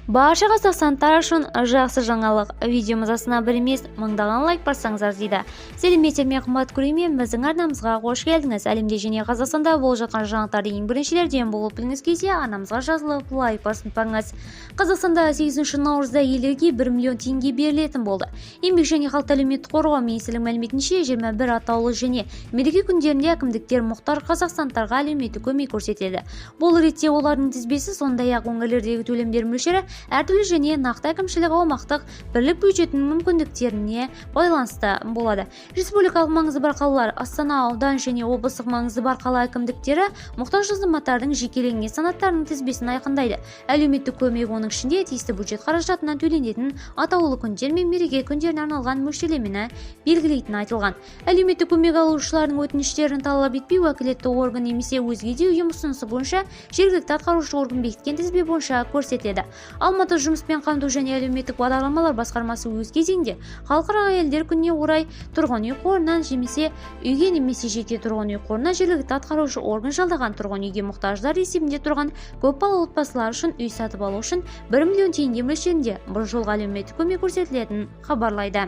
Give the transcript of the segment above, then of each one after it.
Барша қазақстандықтар үшін жақсы жаңалық. Видеомыз астына бір емес, мыңдаған лайк бассаңыздар дейді. Сәлеметсіздер ме, қымбат көрермен! Біздің арнамызға қош келдіңіз! Әлемде және Қазақстанда болып жатқан жаңалықтарды ең біріншілерден болып білгіңіз келсе, арнамызға жазылып, лайк басып ұмытпаңыз. Қазақстанда 8 наурызда елдерге 1 миллион теңге берілетін болды. Еңбек және халықты әлеуметтік қорғау министрлігінің мәліметінше, 21 атаулы және мереке күндерінде әкімдіктер мұқтаж қазақстандықтарға әлеуметтік көмек көрсетеді. Бұл ретте олардың тізбесі, сондай-ақ өңірлердегі төлемдер мөлшері әртүрлі және нақты әкімшілік аумақтық бірлік бюджетінің мүмкіндіктеріне байланысты болады. Республикалық маңызы бар қалалар, астана, аудан және облыстық маңызы бар қала әкімдіктері мұқтаж азаматтардың жекеленген санаттарының тізбесін айқындайды. Әлеуметтік көмек, оның ішінде тиісті бюджет қаражатынан төленетін атаулы күндер мен мереке күндеріне арналған мөлшерлемені белгілейтіні айтылған. Әлеуметтік көмек алушылардың өтініштерін талап етпей, уәкілетті орган немесе өзге де ұйым ұсынысы бойынша жергілікті атқарушы орган бекіткен тізбе бойынша көрсетіледі. Алматы жұмыспен қамту және әлеуметтік бағдарламалар басқармасы өз кезегінде Халықаралық әйелдер күніне орай тұрғын үй қорынан немесе үйге немесе жеке тұрғын үй қорына жергілікті атқарушы орган жалдаған тұрғын үйге мұқтаждар есебінде тұрған көпбалалы отбасылар үшін үй сатып алу үшін 1 миллион теңге мөлшерінде бір жолғы әлеуметтік көмек көрсетілетінін хабарлайды.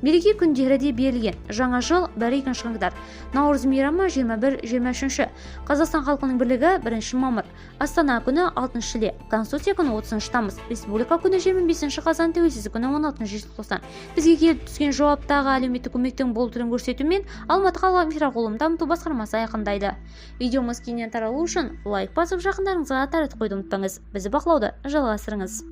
Мереке күндері де берілген: Жаңа жыл 1-2 қаңтар, Наурыз мейрамы 21-23, Қазақстан халқының бірлігі 1 мамыр, Астана күні 6 шілде, Конституция күні 30 тамыз, Республика күні 25 қазан, Тәуелсіздік күні 16 желтоқсан. Бізге келіп түскен жауаптағы әлеуметтік көмектің бұл түрін көрсетумен Алматы қалалық инфрақұрылым дамыту басқармасы айқындайды. Видеомыз кеңінен таралу үшін лайк басып, жақындарыңызға таратып қоюды ұмытпаңыз. Бізді бақылауды жалғастырыңыз.